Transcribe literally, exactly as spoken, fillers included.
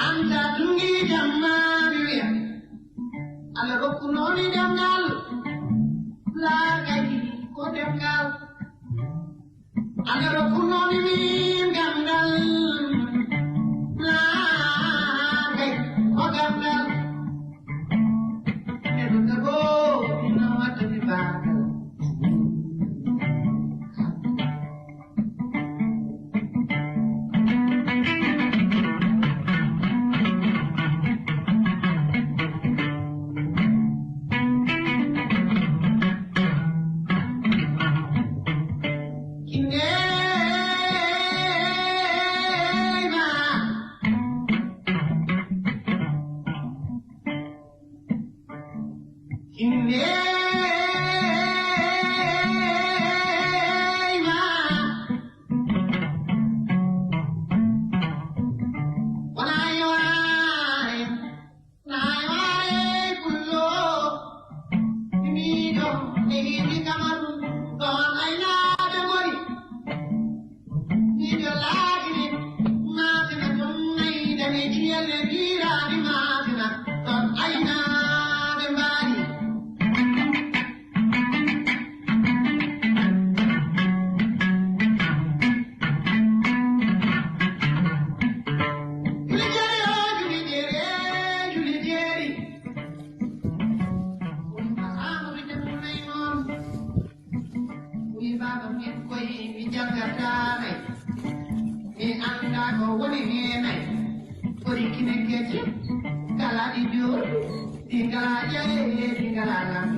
Anta tungi jamma mi wiya, Allah rokkunomi demngal, laakay ko demngal. Allah rokkunomi min gandal, laakay ko gandal. Neɗɗo tagooɗo ina waɗani baagal. Miɗo laakiri maasina ɗum nayda mi ciyelle biiraani maasina ɗon aynaade mbaali. Juli jeeri o juli jeeri juli jeeri. Ɗum ko Aamadu Jammu nayi noon. Wi baaba min koye mi jaggataa nay. Mi anndaa ko woni heen nay. Kori kine kecce, kala ɗi joor, ɗi ngalaa ƴeewe, ɗi ngalaa lam.